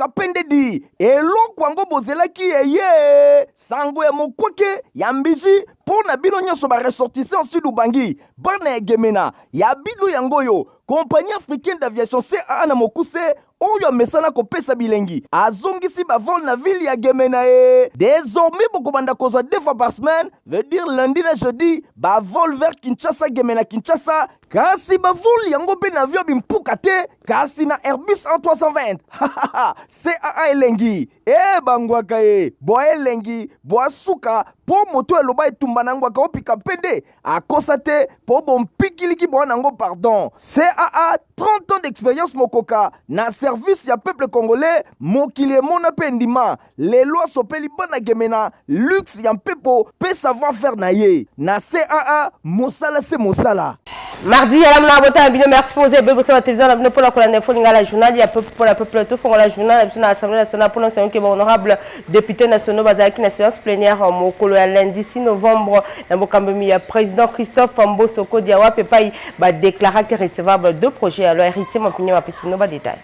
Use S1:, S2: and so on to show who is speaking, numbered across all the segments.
S1: Mpika Pendedi, eloko yango bozelaki eye sango ya mokwake ya mbiji mpo na bino nyonso ba ressortissants Sud Ubangi, bana ya Gemena ya bino yango oyo Compagnie africaine d'aviation CAA na mokuse oyo amesana kopesa bilengi azongisi bavol na ville ya Gemena e désormais bokobanda kozwa deux fois par semaine, veut dire lundi na jeudi, bavol vers Kinshasa, Gemena, Kinshasa. Kasi bavol yango mpe na avion bimpuka te, kasi na Airbus A320. CAA elengi e bangwaka ye bwa elengi bwa suka mpo moto eloba etumba na ngwaka opika mpe akosa te mpo bompikiliki bwa nango. Pardon, CAA, 30 ans d'expérience mokoka na service ya peuple congolais. Mokili emona mpe ndima lelo asopeli bana Gemena luxe ya mpepo mpe savoir faire na ye na CAA. Mosala se mosala.
S2: Mardi ya na bota bino, merci pour ebe bosala télévision na bino mpona kolanda info lingala, journal ya peuple mpona peuple. Tofongola journal na biso na Assemblée nationale mpona osanyoki ba honorable député nationaux bazalaki na séance plénière mokolo ya lundi 6 novembre na bokambami ya président Christophe Mboso Kodia, wapi epai badéclaraki recevable deux projets ya loi. Héritier Mapini bapesi bino badétail.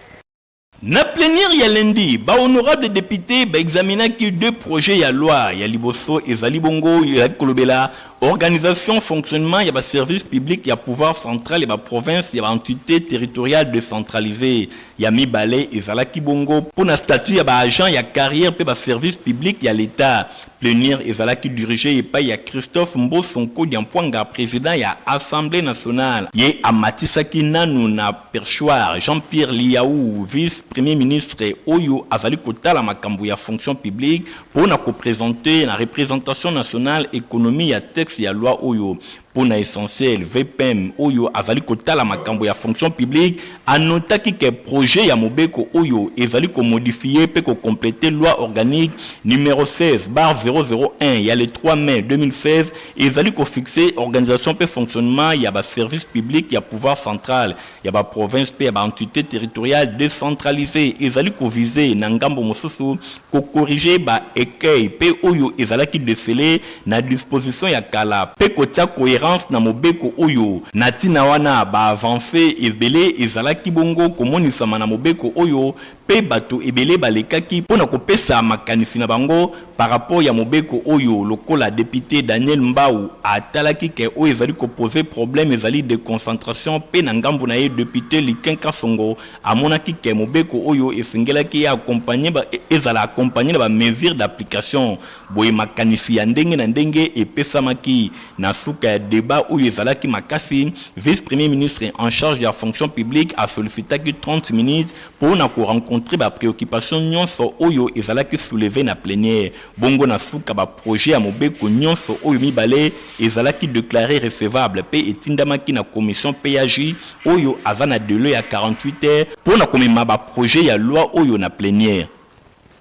S3: Na plénière ya lundi, bahonorable député baexaminaki deux projets ya loi. Ya liboso ezali bongo ezali kolobela organisation, fonctionnement ya baservice public ya pouvoir central, ya baprovince, ya baentité territoriale décentralisée. Ya mibale ezalaki bongo mpo na statut ya baagent ya carrière mpe baservice public ya l'État. Plénière ezalaki dirigé epai ya Christophe Mboso Nkodia Mpwanga, président ya Assemblée nationale. Ye amatisaki nanu na perchoir Jean-Pierre Lihau, vice premier ministre oyo azali kotala makambo ya fonction publique, mpo na koprésente na représentation nationale économie ya texte ya loi oyo. Mpo na essentiel, VPM oyo azali kotala makambo ya fonction publique anotaki ke projet ya mobeko oyo ezali komodifie mpe kokomplete loi organique numéro 16/001 ya le 3 mai 2016, ezali kofixe organisation mpe fonctionnement ya baservice public ya pouvoir central, ya baprovince mpe ya baentité territoriale décentralisée. Ezali kovise na ngambo mosusu kokorige baécueil mpe oyo ezalaki décelé na disposition ya kala mpe kotia cohérence na mobeko oyo. Na ntina wana, baavance ebele ezalaki bongo komonisama na mobeko oyo mpe bato ebele balekaki mpo na kopesa makanisi na bango par rapport ya mobeko oyo, lokola député Daniel Mbau atalaki ke oyo ezali kopose problème ezali déconcentration, mpe na ngambo na ye, député Likin Kasongo amonaki ke mobeko oyo esengelaki ye accompagné ezala accompagné na bamesure d'application. Boye makanisi ya ndenge na ndenge epesamaki. Na suka ya débat oyo ezalaki makasi, vice premier ministre en charge ya fonction publique asollicitaki 30 minutes mpo na korencontre bapréoccupation nyonso oyo ezalaki soulevé na plénière. Bongo na suka, baprojet ya mobeko nyonso oyo mibale ezalaki déclaré recevable mpe etindamaki na commission PAJ oyo aza na délai ya 48 heures mpo na komema baprojet ya loi oyo na plénière.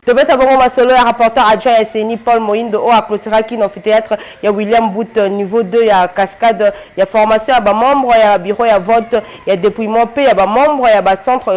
S2: Tobeta bongo masolo ya rapporteur adjoint ya CENI Paul Moindo oyo aclôturaki na amphithéâtre ya William Boot niveau 2 ya cascade ya formation ya bamembre ya bureau ya vote ya dépouillement mpe ya bamembre ya bacentre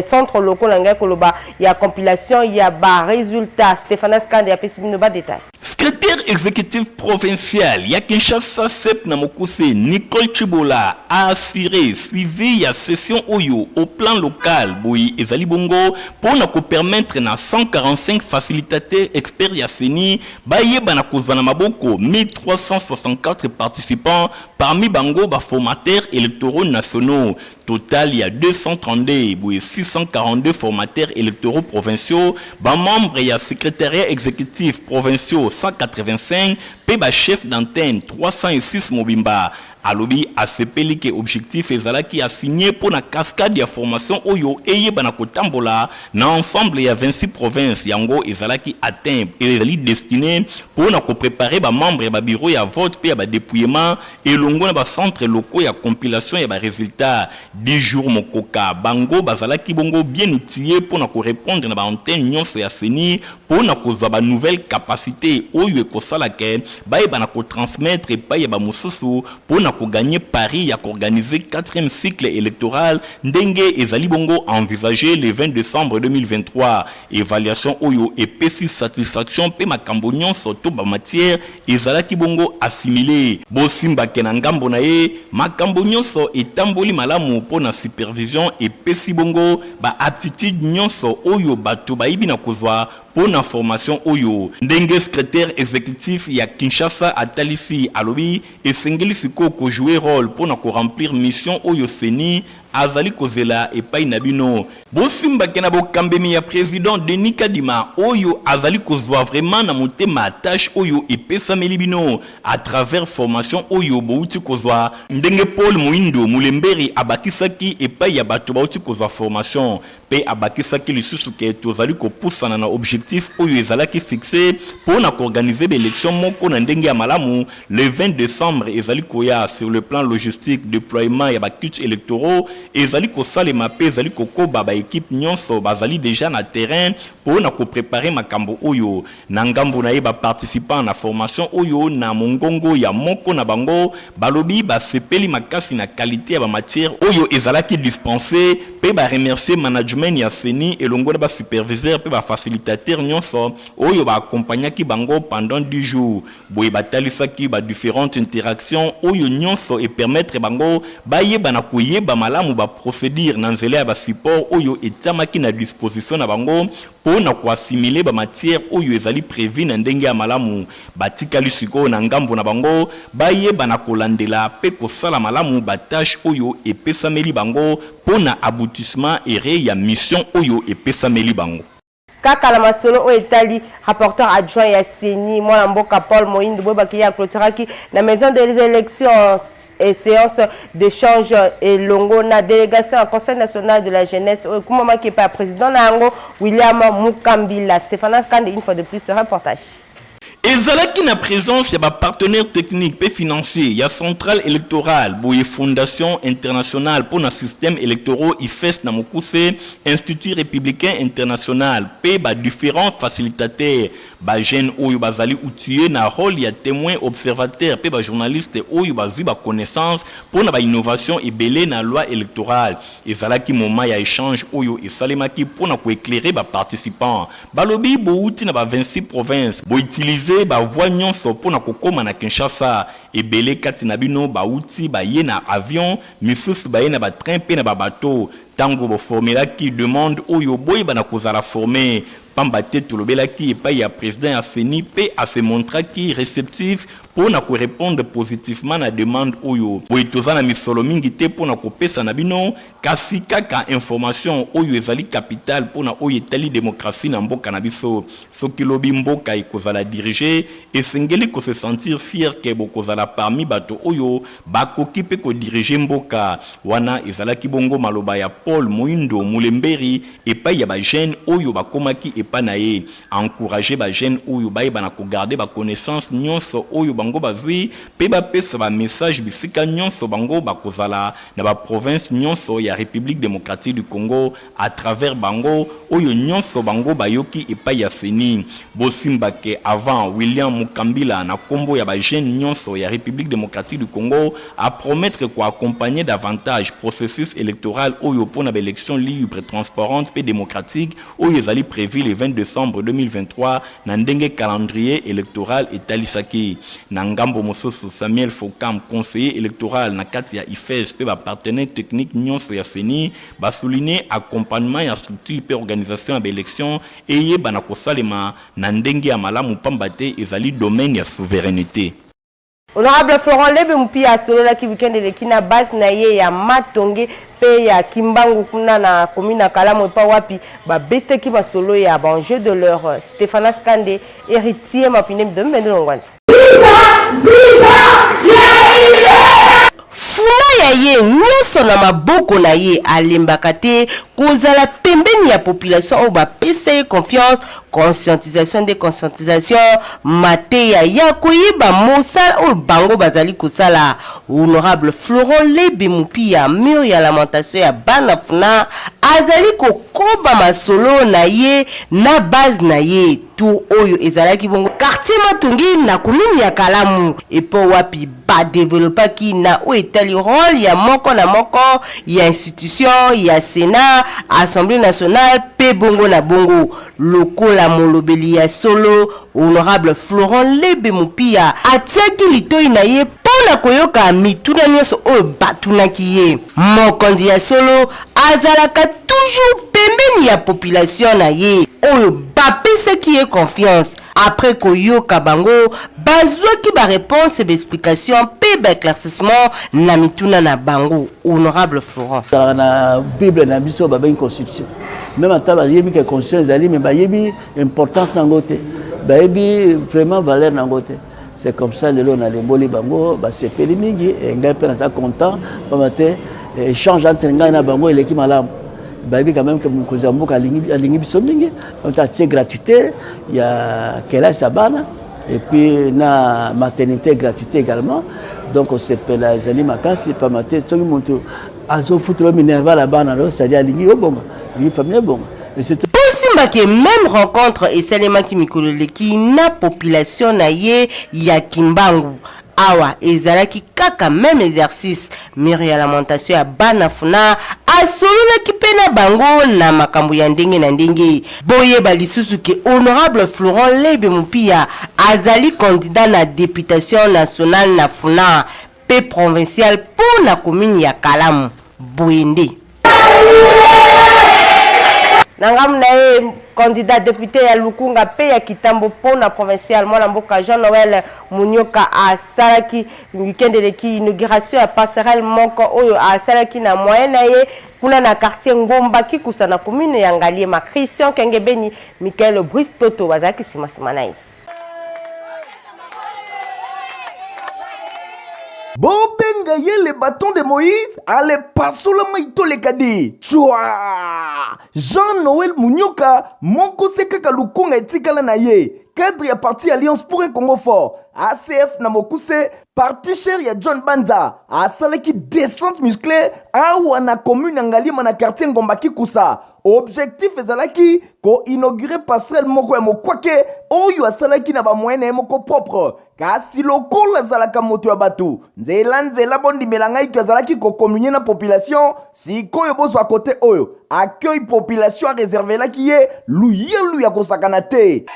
S2: centre locaux na ngai koloba ya compilation ya barésultat. Stéphanas Kande apesi bino badétail.
S3: Secrétaire exécutif provincial ya Kinshasa, SEP na mokuse, Nicole Chibola a assuré suivi ya session oyo au plan local. Boye ezali bongo mpo na kopermettre na 145 facilitateurs experts ya CENI bayeba na kozwa na maboko 1364 participants, parmi bango baformateurs électoraux nationaux, total ya 232, boye 642 formateurs électoraux provinciaux, bamembre ya secrétariat exécutif provinciaux 185 mpe bachef d'antenne 306 mobimba. Alobi asepeli ke objectif ezalaki asigné mpo na cascade ya formation oyo eyeba na kotambola na ensemble ya 26 provinces. Yango ezalaki atteint. Ezali destiné mpo na koprépare bamembre ya babureau ya vote mpe ya badépouillement elongo na bacentre locaux ya compilation ya barésultat. 10 jours mokoka, bango bazalaki bongo bien outillé mpo na korépondre na baantenne nyonso ya CENI mpo na kozwa banouvelle capacité oyo ekosala ke bayeba na kotransmettre epai ya bamosusu mpo na na kogagner pari ya koorganiser 4e cycle électoral ndenge ezali bongo envisagé le 20 décembre 2023. Évaluation oyo epesi satisfaction mpe makambo nyonso to bamatière ezalaki bongo assimilé. Bosimbake na ngambo na ye, makambo nyonso etamboli malamu mpo na supervision epesi bongo baaptitude nyonso oyo bato bayibi na kozwa mpo na formation oyo. Ndenge secrétaire exécutif ya Kinshasa atalisi, alobi esengeli sikoyo kojouer rôle mpo na koremplir mission oyo CENI azali kozela epai na bino. Bosimbake na bokambemi ya président Denis Kadima oyo azali kozwa vraiment na motema tâche oyo epesameli bino à travers formation oyo bouti kozwa. Ndenge Paul Moindo Mulemberi abakisaki epai ya bato bauti kozwa formation mpe abakisaki lisusu ke tozali kopusana na objectif oyo ezalaki fixe mpo na koorganiser baélection moko na ndenge ya malamu le 20 décembre ezali koya. Sur le plan logistique, déploiement ya bakits électoraux ezali kosalema mpe ezali kokoba. Baéquipe nyonso bazali déjà na terrain mpo na kopréparer makambo oyo. Na ngambo na ye, baparticipant na formation oyo, na mongongo ya moko na bango, balobi basepeli makasi na qualité ya bamatière oyo ezalaki dispensé mpe baremercier management ya CENI elongo na basuperviseur mpe bafacilitateur nyonso oyo baakompagnaki bango pendant 10 jours. Boye batalisaki badifférentes interactions oyo nyonso epermettre bango bayeba na koyeba malamu baprocédure na nzela ya basupport oyo etiamaki na disposition na bango mpo na koassimiler bamatière oyo ezali prévu na ndenge ya malamu. Batikali sikoyo na ngambo na bango bayeba na kolandela mpe kosala malamu batâche oyo epesameli bango mpo na aboutissement ere ya mission oyo epesameli bango.
S2: Kaka na masolo oyo etali rapporteur adjoint ya CENI, mwana mboka Paul Moyindo, boyebaki ye aclôturaki na maison des élections et séance d'échange elongo na délégation ya Conseil national de la jeunesse oyo ekumamaki epai ya président na yango, William Mukambila. Stéphana Kande, une fois de plus, reportage.
S3: Ezalaki na présence ya bapartenaire technique mpe financier ya centrale électorale, boye Fondation internationale mpo na système électoraux, IFES na mokuse, Institut républicain international mpe badifférents facilitateurs, bajeune oyo bazali outillé na rôle ya témoin observateur mpe bajournaliste oyo bazwi baconnaissance mpo na bainnovation ebele na loi électorale. Ezalaki moment ya échange oyo esalemaki mpo na koéclairer baparticipant. Balobi bouti na ba 26 province, boutiliser bavoie nyonso mpo na kokóma na Kinshasa. Ebele kati na bino bauti baye na avion, misusu baye na batrain mpe na babateau. Ntango boformelaki demande oyo boyeba na kozala formé, pamba te tolobelaki epai ya président ya CENI mpe ase montraki réceptif mpo na korépondre positivement na demande oyo. Boye toza na misolo mingi te mpo na kopesa na bino, kasi kaka information oyo ezali capital mpo na oyo etali démocratie na mboka na biso. Soki lobi mboka ekozala dirigé, esengeli kose sentir fier ke bokozala parmi bato oyo bakoki mpe kodiriger mboka wana. Ezalaki bongo maloba ya Paul Moindo Mulemberi epai ya bajeune oyo bakomaki epai na ye. Encourage bajeune oyo bayeba na kogarder baconnaissance nyonso oyo bango bazwi mpe bapesa bamessage bisika nyonso bango bakozala na baprovince nyonso ya République démocratique du Congo, à travers bango oyo nyonso bango bayoki epai ya CENI. Bosimbake avant, William Mukambila, na nkombo ya bajeune nyonso ya République démocratique du Congo, apromettre koaccompagner davantage processus électoral oyo mpona baélection libre, transparente mpe démocratique oyo ezali prévu le 20 décembre 2023 na ndenge calendrier électoral etalisaki. Na ngambo mosusu, Samuel Fokam, conseiller électoral na kati ya IFES, mpe bapartenaire technique nyonso ya CENI basouligne accompagnement ya structure mpe organisation ya baélection eyeba na kosalema na ndenge ya malamu, pamba te ezali domaine ya souveraineté.
S2: Honorable Florent Lebe Mupia asololaki weekend eleki na base na ye ya Matonge mpe ya Kimbangu kuna na commune ya Kalamu, epa wapi babetaki masolo ya baenjeu de l'heure. Stéphane Skande, Héritier Mapine, Dombendo Longwanza. Funa ya ye nyonso na maboko na ye, alembaka te kozala pembeni ya population oyo bapesa ye confiance. Conscientisation nde conscientisation, mateya ya koyeba mosala oyo bango bazali kosala. Honorable Florent Lebe Mupia, mur ya lamentation ya bana Funa, azali kokoba masolo na ye na base na ye. Tour oyo ezalaki bongo. quartier Matonge na commune ya Kalamu, epo wapi badevelopaki na oyo etali role ya moko na moko ya institution ya Senat, Assemblee nationale mpe bongo na bongo. Lokola molobeli ya solo, Honorable Florent Lebe Mupiya atiaki litoyi na ye mpo na koyoka mituna nyonso oyo batunaki ye. Mokonzi ya solo azalaka toujours pembeni ya population na ye oyo bapesaki ye confiance. Après koyoka bango, bazwaki ba reponses, ba explications mpe ba eclaircissements na mituna na bango. Honorable Florent.
S4: Ezalaka na Bible na biso babengi constitution. Meme ata bayebi ke constitution ezali mais bayebi importance na yango te. Bayebi vraiment valeur na yango te. C'est comme ça lelo nalemboli bango basepeli mingi et ngai mpe naza content pamba te échange entre ngai na bango eleki malamu. Bayebi quand même que mokonzi ya mboka alingi biso mingi, donc atie gratuité ya kelasi ya bana et puis na maternité gratuité également. Donc osepela ezali makasi pamba te soki moto azofutela minerval ya bana, c'est-à-dire alingi obonga, alingi famille ebonga. Et surtout
S2: Bosimbake même rencontre esalemaki mikolo eleki na population na ye ya Kimbangu. Awa ezalaki kaka même exercice. Mur ya lamentation ya bana Funa asololaki mpe na bango na makambo ya ndenge na ndenge. Boyeba lisusu ke Honorable Florent Lebe Mupiya azali candidat na deputation nationale na Funa mpe provincial mpo na commune ya Kalamu. Boye nde. Na ngambo na ye, candidat depute ya Lukunga mpe ya Kitambo mpo na provincial, mwana mboka Jean-Noël Munyoka asalaki week-end eleki inauguration ya passerelle moko oyo asalaki na moyen na ye kuna na quartier Ngomba Kikusa na commune ya Ngaliema. Christian Kengebeni, Michael Brice Toto bazalaki sima sima na ye.
S1: Bobenga ye le bâton de Moïse, ale pasola mai toleka di. Tchua! Jean-Noël Munyoka, moko se kaka lukunga etikala na ye. Cadre ya parti Alliance pour un Congo fort, ACF na mokuse, parti cher ya John Banza, asalaki descente musclée awa na commune ya Ngaliema na quartier Ngomba Kikusa. Objectif ezalaki ko inaugurer passerelle moko ya mokwake oyo asalaki na ba moyens na ye moko propre. Kasi lokola azalaka moto ya bato, nzela nzela bondimela ngai ke azalaki ko communier na population, sikoyo bozwa kote oyo accueil population areservelaki ye luyelu ya kosakana te.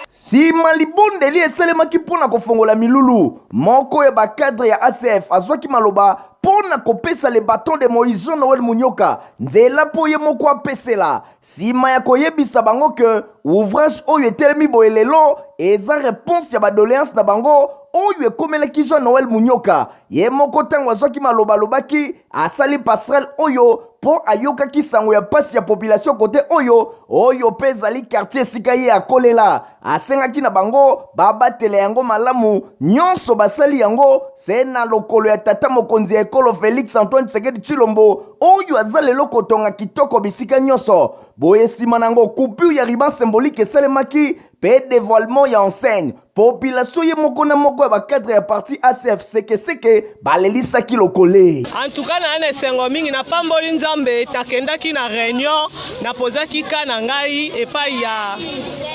S1: Sima libondeli esalemaki mpo na kofongola milulu, moko ya ba cadres ya ACF azwaki maloba mpo na kopesa le bâton de Moïse Jean-Noël Munyoka nzela mpo ye moko apesela, sima ya koyebisa bango que ouvrage oyo etelemi boye lelo eza reponse ya ba doleances na bango oyo ekomelaki Jean-Noël Munyoka. Ye moko tango azwaki maloba alobaki asali passerelle oyo mpo ayokaki sango ya pasi ya population kote oyo, oyo mpe ezali quartier esika ye akolela. Asengaki na bango babatela yango malamu, nyonso basali yango se na lokolo ya tata mokonzi ya ekolo Felix Antoine Tshisekedi Tshilombo oyo aza lelo kotonga kitoko bisika nyonso. Boye nsima na yango coupure ya ruban symbolique esalemaki mpe devoilement ya enseigne. Population ye moko na moko ya ba cadre ya parti ACF seke seke balelisaki lokole.
S5: En tout cas na na esengo mingi, napamboli Nzambe. Nakendaki na reunion, napozaki ka na ngai epai ya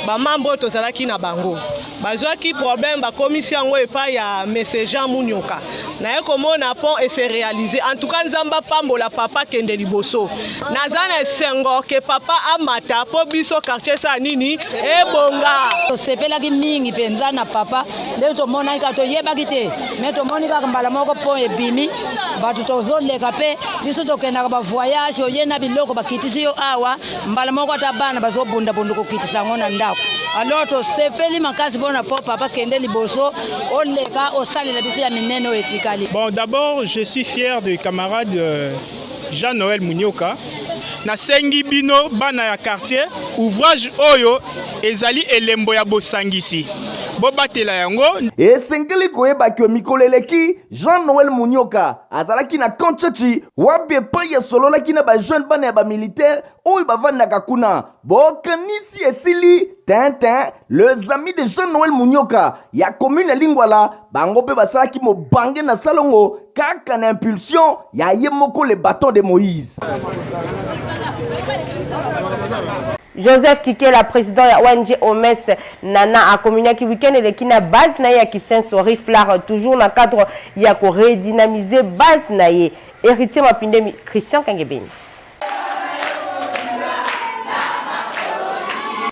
S5: ba membre oyo tozalaki na bango, bazwaki problème, bakomisi yango epai ya Monsieur Jean Munyoka. Naye komona pont et se réaliser. En tout cas Nzambe apambola papa, kende liboso. Naza na esengo ke papa amata po biso quartier sa nini ebonga.
S6: Tosepelaki mingi mpenza na papa ndenge tomonaki kaka, toyebaki te me tomoni kaka mbala moko pont ebimi, bato tozoleka mpe biso tokendaka ba voyage, oye na biloko bakitisi yo awa mbala moko, ata bana bazobundabunda kokitisa yango na ndako. Alors tosepeli makasi mpona po papa kende liboso, oleka osalela biso ya minene oyo etikali.
S5: Bon, d'abord je suis fier de camarade Jean-Noël Munyoka. Nasengi bino bana ya quartier, ouvrage oyo ezali elembo ya bosangisi, bobatela yango.
S1: Esengeli koyeba ke mikolo eleki, Jean-Noël Munyoka azalaki na camp Tshatshi wapi epai asololaki na ba jeunes bana ya ba militaires oyo bavandaka kuna. Bokanisi esili tintin, les amis de Jean-Noël Munyoka ya commune ya Lingwala bango mpe basalaki mobange na salongo kaka na impulsion ya ye moko le bâton de Moïse.
S2: Joseph Kikela, président ya ONG Omes Nana, acommuniquaki week-end eleki na base na ye ya Kisenso Riflar, toujours na cadre ya ko redynamiser base na ye. Héritier Mapindemi, Christian Kangebeni.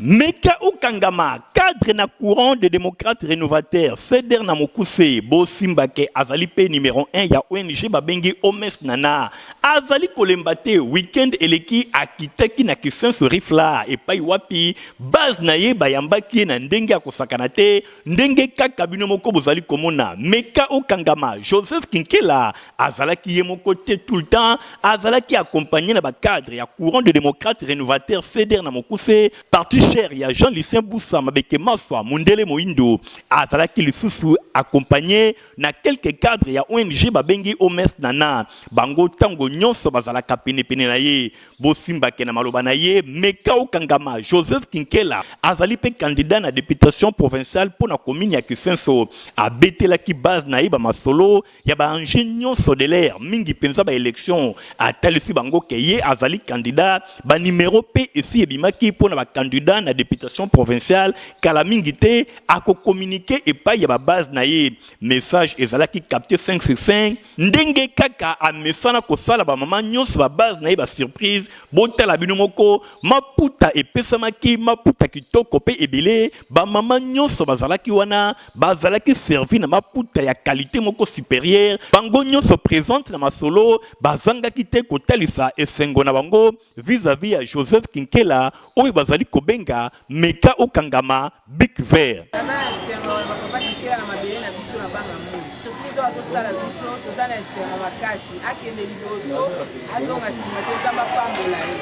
S3: Meka okangama, cadre na courant de démocrates rénovateurs CDR na mokuse, bosimba ke azali pe numéro 1 ya ONG babengi Omes Nana. Azali kolemba te, week-end eleki akitaki na Kisenso Rifla epai wapi base na ye bayambaki ye na ndenge ya kosakana te, ndenge kaka bino moko bozali komona. Meka okangama, Joseph Kinkela azalaki ye moko te tout le temps, azalaki accompagné na ba cadres ya courant de démocrates rénovateurs CDR na mokuse, parti cher ya Jean-Lucien Bussa Mabeke Maswa Mundele Moindo. Azalaki lisusu accompagné na quelques cadres ya ONG babengi Omes Nana. Bango tango nyonso bazalaka penepene na ye. Bosimbake na maloba na ye, meka okangama. Joseph Kinkela azali pe candidat na deputation provinciale mpo na commune ya Kisenso. Abetelaki base na ye ba masolo ya ba enjeux nyonso de l'heure, mingi penza ba elections. Atalisi bango ke ye azali candidat, ba numeros pe esi ebimaki mpo na ba candidats na deputation provinciale. Kala mingi te, ako communiquer epayi ya ba base na ye. Message ezalaki capte 5 sur 5, ndenge kaka amesana kosala ba mama nyonso ba base na ye ba surprise. Botala bino moko, maputa epesamaki, maputa kitoko pe ebele, ba mama nyonso bazalaki wana bazalaki servi na maputa ya qualite moko superieure. Bango nyonso presente na masolo bazangaki te kotalisa esengo na bango vis-à-vis ya Joseph Kinkela oyo bazali kobenga Meka okangama Bic vert.
S7: Toza na esengo ya papa Kinkela na mabele na biso na banga moi. Surprise oyo azosala biso toza na esengo makasi. Akende liboso azonga nsima te, Nzambe apambola ye.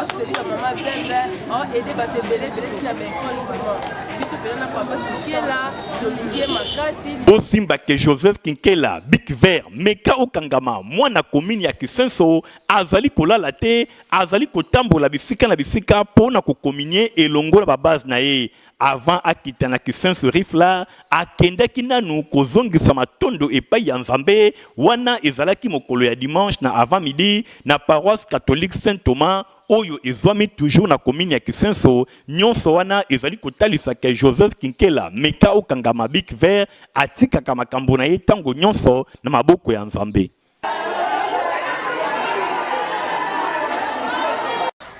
S7: Asuteli ba mama veve, aide bato ebele ebele ti na ba ecole vraiment. Biso mpenza na papa Kinkela tolingi ye makasi.
S3: Bosimba ke Joseph Kinkela, Bic vert, Meka okangama, mwana commune ya Kisenso, azali kolala te, azali kotambola bisika na bisika mpo na ko communier elongo na ba base na ye. Avant akita na Kisenso Rifla, akendaki nanu kozongisa matondo epayi ya Nzambe, wana ezalaki mokolo ya dimanche na avant midi na paroisse catholique Saint Thomas oyo ezwami toujours na commune ya Kisenso. Nionso wana ezali kotalisa que Joseph Kinkela, meka okangama bic vert, atikaka makambo na ye tango nionso na maboko ya Nzambe.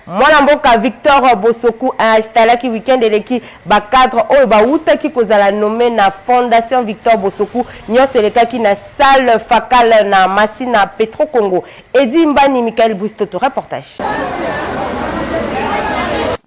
S2: Mwana mboka Victor Bosoku a installaki week-end eleki ba cadres oyo bawutaki kozala nomme na Fondation Victor Bosoku. Nionso elekaki na salle facale na Masina Petro Congo. Eddy Mbani, Michael Bustoto, reportage.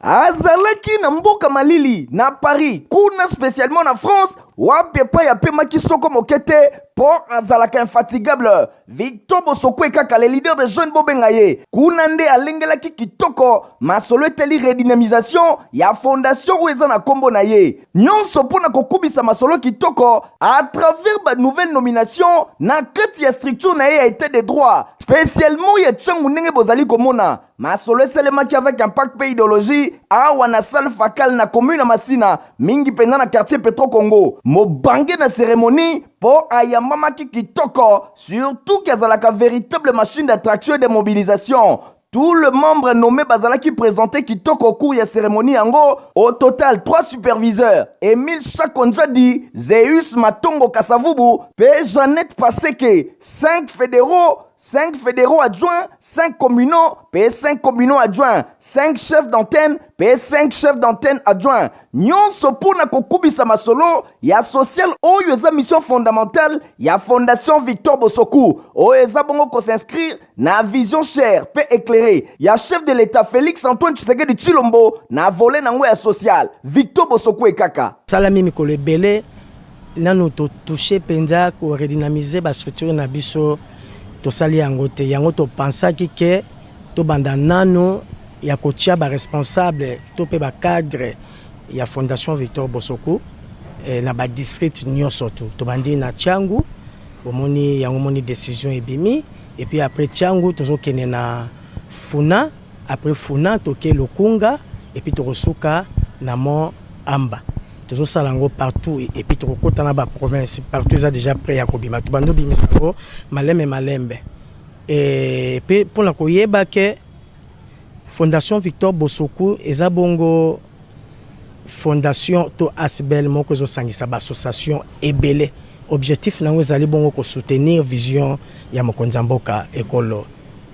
S1: Azalaki na mboka malili na Paris, kuna spécialement na France, wapi epai apemaki soko moke te mpo azalaka infatigable. Victor Bosokwe kaka le leader des jeunes bobenga ye kuna nde alengelaki kitoko masolo etali redynamisation ya fondation oyo eza na nkombo na ye nyonso mpo na kokubisa masolo kitoko à travers ba nouvelle nomination na kati ya structure na ye ya etat de droit spécialement ya Tshangu. Ndenge bozali komona, masolo esalemaki avec impact mpe idéologie awa na salle facale na commune ya Masina, mingi mpenza na quartier Petro Congo. Mobange na cérémonie mpo ayambamaki kitoko, surtout ke azalaka véritable machine d'attraction et de mobilisation. Tout le membre nommé bazalaki présenté kitoko au cours ya cérémonie yango. Au total, trois superviseurs: Emile Chakonjadi, Zeus Matongo Kasavubu mpe Jeannette Paseke, 5 fédéraux, 5 fédéraux adjoints, 5 communaux mpe 5 communaux adjoints, 5 chefs d'antenne mpe 5 chefs d'antenne adjoints. Nyonso mpona kokubisa masolo ya social oyo eza mission fondamentale ya Fondation Victor Bosoku, oyo eza bongo kos'inscrire na vision chère mpe éclairée ya chef de l'État Félix Antoine Tshisekedi Tshilombo na volet nango ya social. Victor Bosoku ekaka.
S8: Salami mikolo ebele nanu totouche mpenza koredynamiser bastructure na biso, tosali yango te. Yango topansaki ke tobanda nanu ya kotia baresponsable to mpe bacadre ya Fondation Victor Bosoku na badistrict nyonso. Tu tobandi na Tshangu, bomoni yango, moni décision ebimi. Et puis après Tshangu, tozokende na Funa, après Funa toke Lukunga, et puis tokosuka na Mont Amba. Tozosala yango partout et puis tokokota na baprovince partout. Eza déjà prêt ya kobima. Tobandi obimisa yango malembe malembe, mpe mpona koyeba ke Fondation Victor Bosoku eza bongo fondation to asbl moko ezosangisa ba association ebele. Objectif na yango ezali bongo ko soutenir vision ya mokonzi ya mboka ekolo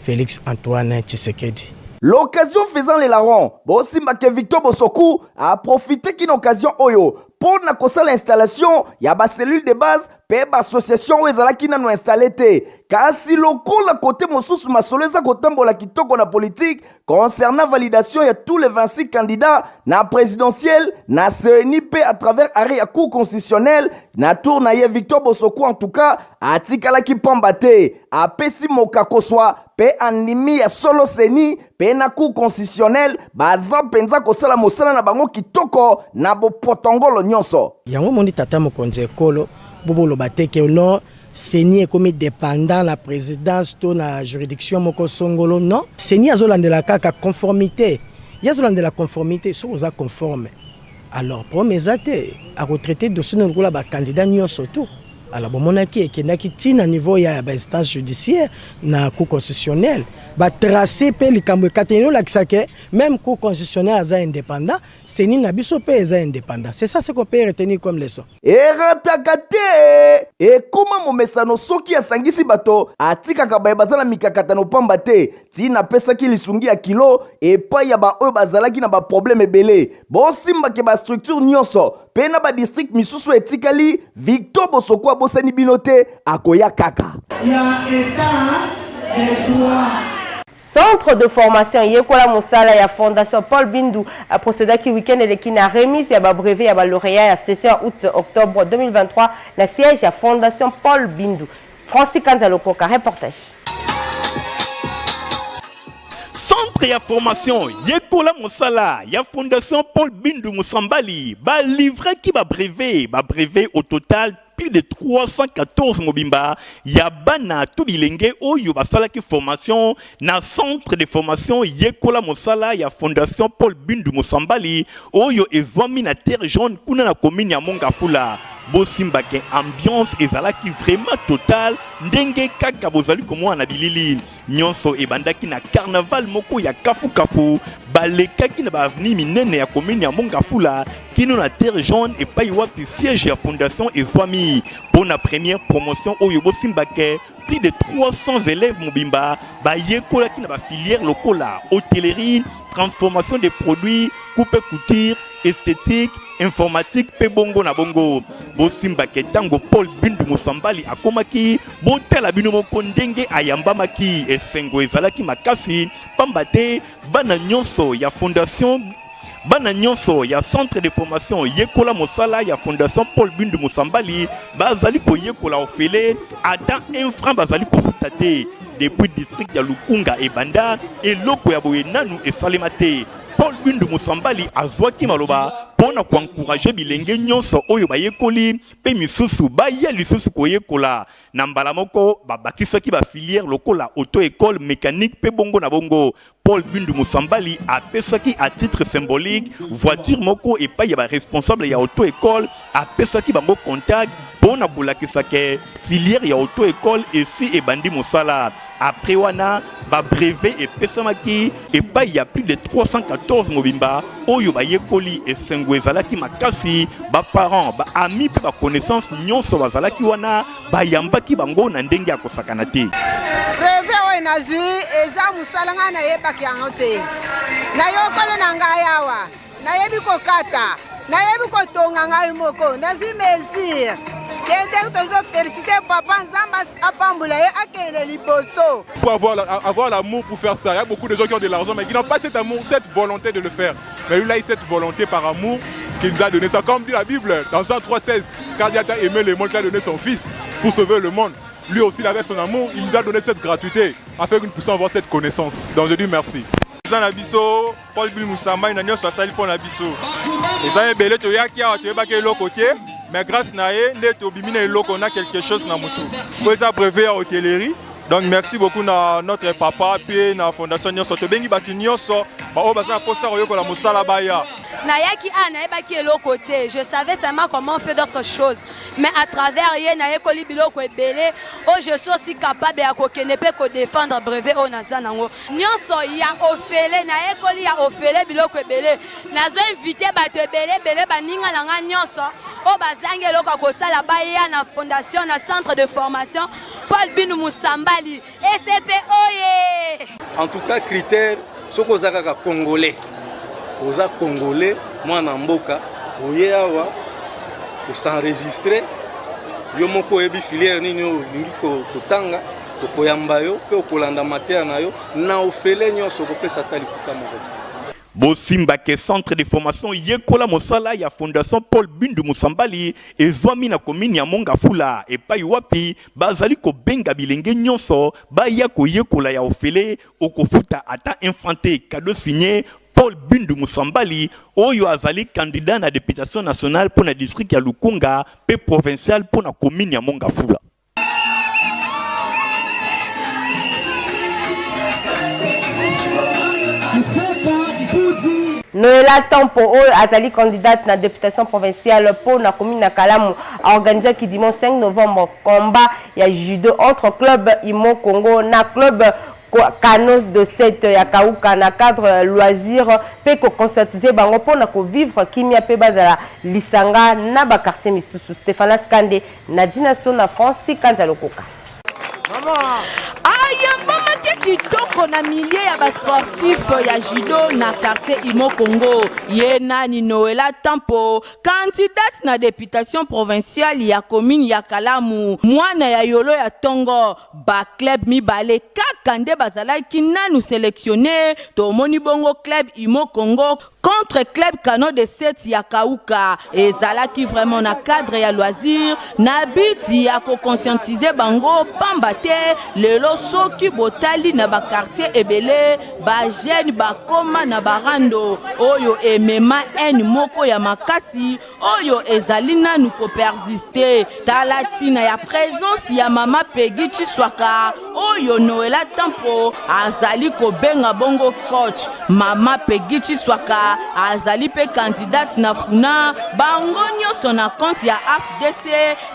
S8: Felix Antoine Tshisekedi.
S1: L'occasion faisant le larron, bosimba ke Victor Bosoku a profiteki na occasion oyo mpo na kosala installation ya ba cellules de base mpe ba association oyo ezalaki nano installe te. Kasi lokola kote mosusu masolo eza kotambola kitoko na politique concernant validation ya tous les 26 candidats na présidentielle na CENI mpe à travers arrêt ya cour constitutionnelle, na tour na ye Victor Bosoku en tout cas atikalaki pamba te, apesi mokakoswa mpe andimi ya solo CENI mpe na cour constitutionnelle baza mpenza kosala mosala na bango kitoko na bopotongolo nyonso.
S8: Yango omoni tata mokonzi ya ekolo po boloba te ke non CENI ekomi dependant na presidence to na juridiction moko songolo, non. CENI azolandela kaka conformite, ye azolandela conformite, soki oza conforme alors problème eza te, ako traiter dossier no lokola ba candidats nyonso tout. Alors bomonaki ekendaki ti na niveau ya ba instance judiciaire na cour constitutionnelle, ba tracer pe likambo ekateli olakisa ke même cour constitutionnelle aza indépendant, CENI na biso pe eza indépendant. C'est ça ce qu'on peut retenir comme leçon.
S1: Erataka te! Ekoma momesano soki asangisi bato, atikaka baye baza na mikakatano pamba te. Tina apesaki lisungi ya kilo epai ya baoyo bazalaki na ba problème ebele. Bosimba ke ba structure nyonso pe na ba district misusu etikali, Victor Bosoko abosani bino te, akoya kaka.
S9: Ya etat de droit.
S2: Centre de formation Yekola Mosala ya Fondation Paul Bindu a procedaki week-end eleki na remise ya ba brevets ya ba laureats ya session ya août-octobre 2023 na siège ya Fondation Paul Bindu. Francis Kanza Lokoka, reportage.
S3: Centre ya formation Yekola Mosala ya Fondation Paul Bindu Musambali ba livraki ba brevets, ba brevets au total plus de 314 mobimba ya bana to bilenge oyo basalaki formation na centre de formation Yekola Mosala ya Fondation Paul Bindu Musambali oyo ezwami na Terre Jaune kuna na commune ya Mongafula. Bosimba ke ambiance ezalaki vraiment total ndenge kaka bozali komona na bilili. Nyonso ebandaki na carnaval moko ya kafukafu, balekaki na ba avenue minene ya commune ya Mongafula kino na Terre Jaune epai wapi siège ya fondation ezwami. Mpo na première promotion oyo bosimba ke plus de 300 élèves mobimba bayekolaki na ba filières lokola hôtellerie, transformation des produits, coupe couture, esthétique, informatique mpe bongo na bongo. Bosimba ke ntango Paul Bindu Musambali akomaki, botala bino moko ndenge ayambamaki. Esengo ezalaki makasi pamba te bana nyonso ya fondation bana nyonso ya centre de formation Yekola Mosala ya fondation Paul Bindu Musambali bazali koyekola ofele, ata un franc bazali kofuta te. Depuis district ya Lukunga ebanda, eloko ya boye nanu esalema te. Paul Bindu Musambali azwaki maloba mpo na ko encourager bilenge nyonso oyo bayekoli mpe misusu baya lisusu koyekola. Na mbala moko babakisaki ba filière lokola auto-école, mécanique mpe bongo na bongo. Paul Bindu Musambali apesaki à titre symbolique voiture moko epai ya ba responsable ya auto-école, apesaki bango contact mpo na kolakisa ke filière ya auto-école esi ebandi mosala. Après wana ba brevet epesamaki epai ya plus de 314 mobimba oyo bayekoli. Esengo ezalaki makasi, ba parents, ba amis mpe ba connaissance nyonso bazalaki wana, bayambaki bango na ndenge ya kosakana te.
S7: Brevet oyo nazwi eza mosala ngai nayebaki yango te. Nayokolo na ngai awa, nayebi kokata, nayebi kotonga ngai moko, nazwi mesure. Kende tozo féliciter papa, Nzambe apambola ye, akende liboso.
S10: Pour avoir l'amour pour faire ça. Il y a beaucoup de gens qui ont de l'argent mais qui n'ont pas cet amour, cette volonté de le faire. Mais lui, il a eu cette volonté par amour qui nous a donné ça. Comme dit la Bible dans Jean 3,16, car Dieu a aimé le monde, qu'il a donné son fils pour sauver le monde. Lui aussi, il avait son amour, il nous a donné cette gratuité afin que nous puissions avoir cette connaissance. Donc je dis merci.
S11: Président na biso Paul Bindu Musambali na nyonso asali mpo na biso eza ebele. Toyaki awa, toyebaki eloko te, mais grâce na ye nde tobimi na eloko, na quelque chose na motu po eza brevet ya hôtellerie. Donc merci beaucoup na notre papa mpe na fondation nyonso. Tobengi bato nyonso baoyo baza na mposa koyekola mosala baya.
S12: Nayaki awa, nayebaki eloko te. Je savais seulement comment faire d'autres choses. Mais à travers ye nayekoli biloko ebele oyo je suis aussi capable ya kokende mpe kodefendre brevet oyo naza nango nyonso ya ofele. Nayekoli ya ofele biloko ebele. Nazo invite bato ebele ebele, baninga na nga nyonso oyo bazangi eloko ya kosala, baya na fondation, na centre de formation Paul Binu Musambali. ECP oye!
S13: En tout cas, critère, soki oza kaka congolais, oza congolais, mwana mboka, oye awa kos'enregistrer, yo moko oyebi filière nini oyo olingi kotanga, tokoyamba yo mpe okolanda mateya na yo na ofele nyonso, okopesa ata likuta moko te.
S3: Bosimba ke centre de formation Yekola mosala ya Fondation Paul Bindu Musambali ezwami na commune ya Mont-Ngafula, epai wapi bazali kobenga bilenge nyonso baya koyekola ya ofele, okofuta ata un franc te. Cadeau signé Paul Bindu Musambali, oyo azali candidat na deputation nationale mpo na district ya Lukunga mpe provincial mpo na commune ya Mont-Ngafula.
S2: Noela Tampo, oyo azali candidate na députation provinciale mpo na commune na Kalamu, aorganisaki dimanche 5 novembre combat ya judo entre club Imo Congo na club Kano de 7 ya Kauka na cadre loisir mpe koconscientiser bango mpona kovivre kimia mpe bazala lisanga na baquartier misusu. Stéphanas Kande, Nadina Sona, Francis Kanza Lokoka.
S14: Ayambamaki kitoko na milieu ya basportif ya judo na quartier Imo Congo. Ye nani? Noela Tampo, candidate na députation provinciale ya commune ya Kalamu, mwana ya Yolo ya tongo. Baclub mibale kaka nde bazalaki nanu sélectionné. Tomoni bongo club Imo Congo contre club Canon de 7 ya Kauka. Ezalaki vraiment na cadre ya loisir, na but ya koconscientiser bango, pamba te lelo soki botali na baquartier ebele, bajeune bakoma na barando oyo emema haine moko ya makasi oyo ezali nanu kopersister. Tala ntina ya présence ya mama Pegi Chiswaka, oyo Noela Tampo azali kobenga bongo coach. Mama Pegi Chiswaka azali mpe candidate na Funa, bango nyonso na compte ya AFDC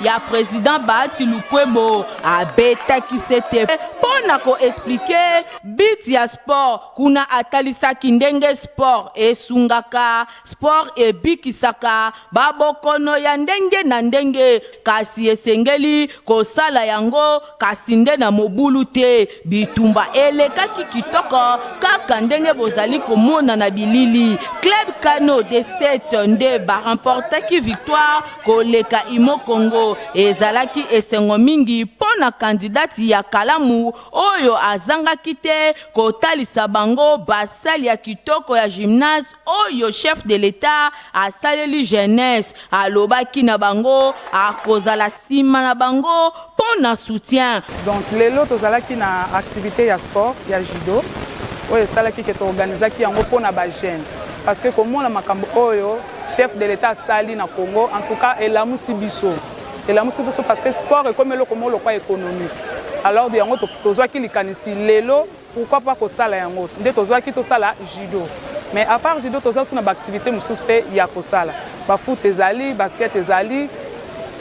S14: ya président Bahati Lukwebo. Abetaki sete mpo na koexpliquer but ya sport. Kuna atalisaki ndenge sport esungaka, sport ebikisaka babokono ya ndenge na ndenge, kasi esengeli kosala yango kasi nde na mobulu te. Bitumba elekaki kitoko kaka ndenge bozali komona na bilili. Club Kano de 7 nde baremportaki victoire koleka Imo Congo. Ezalaki esengo mingi mpo na kandidati ya Kalamu oyo azangaki te kotalisa bango basali ya kitoko ya gymnase oyo chef de l'État asaleli jeunesse. Alobaki na bango akozala nsima na bango mpo na soutien.
S15: Donc lelo tozalaki na activité ya sport ya judo oyo esalaki ke toorganizaki yango mpona bajeune, parce que komona makambo oyo chef de l'État asali na Congo, en tout cas elamusi biso, elamusi biso, parce que sport ekomi eloko moko lokwa économique. Alors yango tozwaki likanisi lelo, pourquoi pas kosala yango. Nde tozwaki tosala judo, mais à part judo toza biso na baactivité mosusu mpe ya kosala. Bafoot ezali, basket ezali.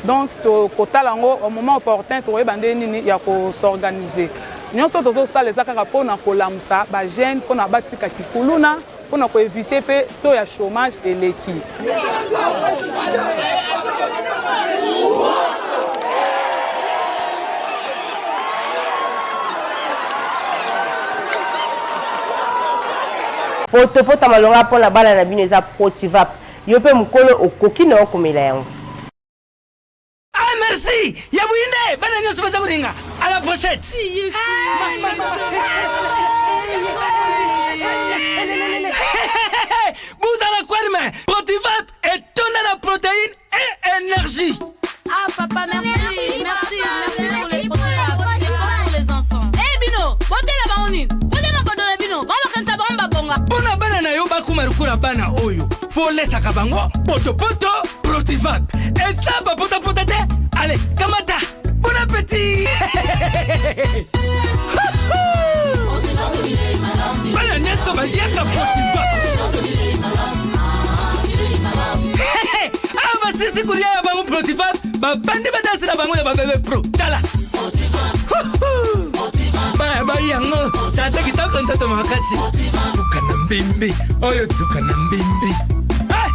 S15: Donc tokotala yango au moment opportun, tokoyeba nde nini ya kos'organiser. Nyonso tozosala eza kaka mpona kolamusa bajeune, mpona batika kikuluna, mpona koéviter mpe taux ya chômage eleki.
S2: Potopota malonga mpona bana na bino eza Protivap. Yo mpe mokolo okoki na okomela yango.
S16: Ah, merci ya buyinde, bana nyonso baza kolinga. À la prochaine. Buzala kwerme Protivap etonda na protéine et énergie.
S12: Ah papa, merci, merci, merci pour les Protivap. C'est bon pour les enfants. Eh bino, botela bango nini? Botela makodo na bino. Bango bakanisa bango babonga.
S16: Mpo na bana na yo bakoma lokola bana oyo, folesaka bango potopoto Protivap, eza bapotapota te. Ale, kamata, bon appétit. Bana nyonso baliaka Protivap. Awa basisi kolia ya bango Protivap. Babandi badanse na bango ya babebe pro. Tala. Bayi yango tata kitoko nzoto makasi. Tuka na mbimbi oyo tuka na mbimbi. Hey!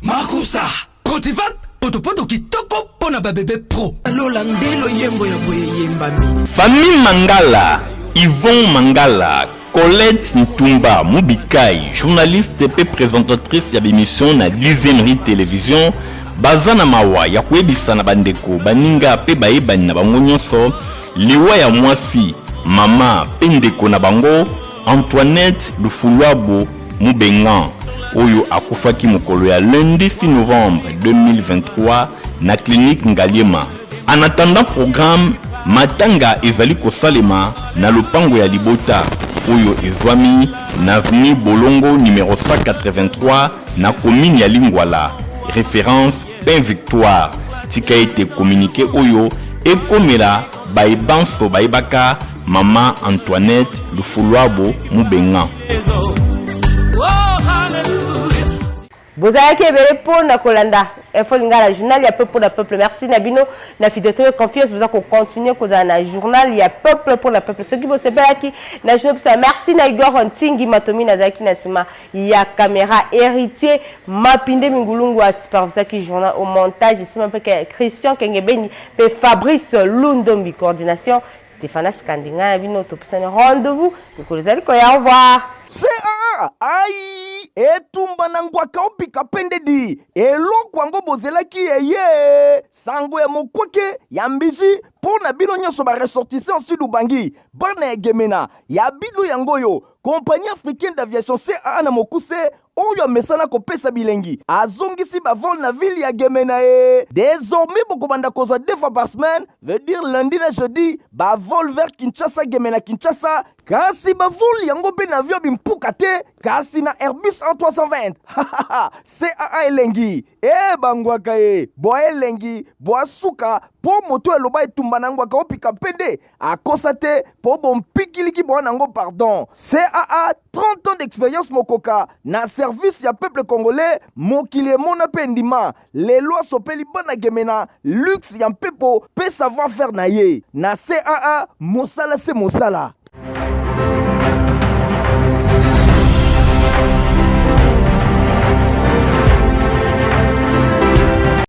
S16: Makusa Protivap potopoto kitoko mpo na babebe pro.
S17: Lola nde loyembo ya boye eyembami.
S3: Famille Mangala, Yvon Mangala, Colette Ntumba Mubikai, journaliste mpe presentatrice ya b'emission na Deuxième Rue Television, baza na mawa ya koyebisa na bandeko, baninga mpe bayebani na bango nyonso liwa ya mwasi, mama mpe ndeko na bango Antoinette Lufuluabo Mubengan oyo akufaki mokolo ya lundi 6 novembre 2023 na clinique Ngaliema. En attendant programme, matanga ezali kosalema na lopango ya libota oyo ezwami na avenue Bolongo numero 183 na commune ya Lingwala, reference Pain Victoire. Tika ete communique oyo ekomela baye banso bayebaka mama Antoinette Lufuluabo Mubenga.
S2: Bozalaki ebele mpo na kolanda Info Lingala, journal ya peuple mpo na peuple. Merci na bino na fidélité et confiance, boza ko continuer kozala na journal ya peuple mpo na peuple. Soki bosepelaki na journal bisa, merci na Igor Ntingi Matomi nazalaki na nsima ya caméra, Héritier Mapinde Mingulungu a supervisaki journal au montage, nsima mpe Christian Kengebeni mpe Fabrice Lundombi, coordination Stéphanas Kandinga na bino. Topesani rendez-vous mikolo ezali koya. Au revoir.
S1: CAA ai etumba na ngwaka opika pende di eloko yango bozelaki eye sango ya mokwake ya mbiji mpo na bino nyonso baressortissant sud Ubangi, bana ya Gemena ya bino yango oyo Compagnie africaine d'aviation CAA na mokuse oyo amesana kopesa bilengi azongisi bavol na ville ya Gemena e désormais bokobanda kozwa deux fois par semaine, veut dire lundi na jeudi, bavol vers Kinshasa, Gemena, Kinshasa. Kasi bavol yango mpe na avion bimpuka te, kasi na Airbus A320. CAA elengi e bangwaka ye bwa elengi bwa suka mpo moto eloba etumba na ngwaka opika mpe akosa te mpo bompikiliki bwa nango pardon. CAA 30 ans d'expérience mokoka na service ya peuple congolais, mokili emona mpe ndima lelo asopeli bana Gemena luxe ya mpepo mpe savoir faire na ye na CAA mosala se mosala.